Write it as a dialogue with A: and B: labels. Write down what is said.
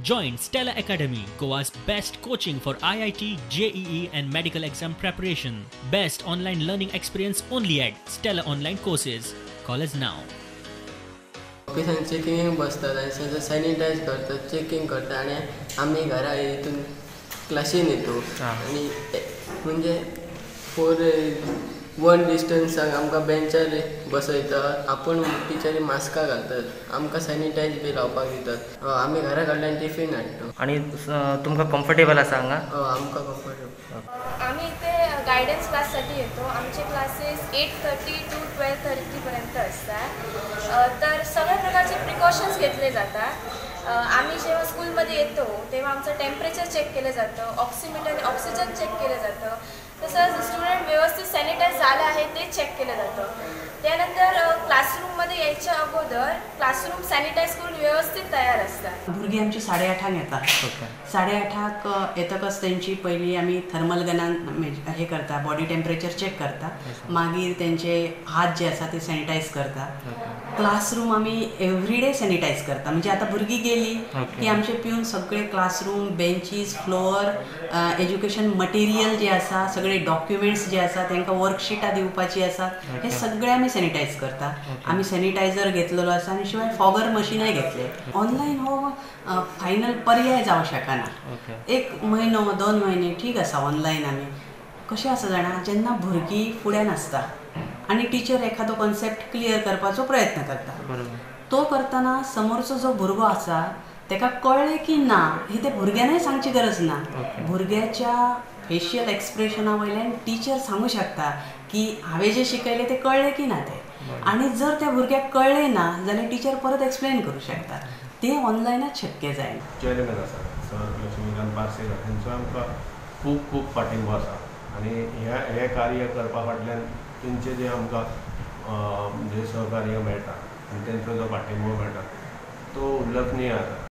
A: Join Stella Academy, Goa's best coaching for IIT, JEE and medical exam preparation. Best online learning experience only at Stella Online Courses. Call us now.
B: ऑफिसान चेकिंगेक बसतात आनी सगळें sanitise करतात, checking करतात आनी आमी घरा हितून क्लासीन येतो आनी म्हणजे 4-1 डिस्टन्साक आमकां बेंचार बसयता, आपूण टिचरी मास्कां घालतात, आमकां सॅनिटायज बी लावपाक दितात. आमी घरा कडल्यान टिफीन हाडटा.
C: आनी तुमकां कम्फर्टेबल आसा हांगा?
B: आमकां कम्फर्टेबल.
D: आमी इथे गायडन्स क्लाससाठी येतो. आमचे क्लासेस 8:30 to 12:30 पर्यंत असतात. तर सगळ्या प्रकारचे प्रिकॉशन्स घेतले जातात. आम्ही जेव्हा स्कूलमध्ये येतो तेव्हा आमचं टेम्परेचर चेक केलं जातं, ऑक्सिमीटर आणि ऑक्सिजन चेक केलं जातं, तसंच स्टुडंट व्यवस्थित सॅनिटाईज झालं आहे ते चेक केलं जातं. त्यानंतर क्लासरूममध्ये यायच्या अगोदर क्लासरूम सॅनिटाईज करून व्यवस्थित तयार असतात.
E: भुरगीं आमची 8:30 येतात. 8:30 येतकच तेंची पयलीं आमी थर्मल गनान हे करता, बॉडी टेम्परेचर चेक करता, मागीर तेंचे हात जे आसा ते सॅनिटायज करता. क्लासरूम आमी एवरीडे सॅनिटायज करता. म्हणजे आतां भुरगीं गेली की आमचे पिवन सगळे classroom, benches, floor, education material जे आसा, सगळे डॉक्युमेंट्स जे आसा, तांकां वर्कशिटां दिवपाची आसा, हे सगळे आमी सॅनिटायज करता. आमी सॅनिटायझर घेतलेलो आसा आनी शिवाय फॉगर मशीनय घेतले. ऑनलायन हो फायनल पर्याय जावं शकना. 1 म्हयनो 2 म्हयने ठीक आसा ऑनलायन. आमी कशें आसा जाणा, जेन्ना भुरगीं फुड्यान आसता आनी टिचर एखादो कॉन्सेप्ट क्लियर करपाचो प्रयत्न करता, तो करतना समोरचो जो भुरगो आसा ताका कळ्ळें की ना हे ते भुरग्यानय सांगची गरज ना. भुरग्याच्या फेशियल एक्सप्रेशना वयल्यान टिचर सांगू शकता की हांवें जें शिकयलें तें कळ्ळें की ना तें. आनी जर त्या भुरग्याक कळ्ळें ना जाल्यार टिचर परत एक्सप्लेन करूं शकता. तें ऑनलायनच शक्य जायना.
F: चेअरमॅन आसा सर लक्ष्मीकांत पार्सेकर, हांचो आमकां खूब खूब पाठिंबो आसा आनी हें कार्य करपा फाटल्यान तेंचें जें आमकां जें सहकार्य मेळटा आनी तेंचो जो पाठिंबो मेळटा तो उल्लेखनीय आसा.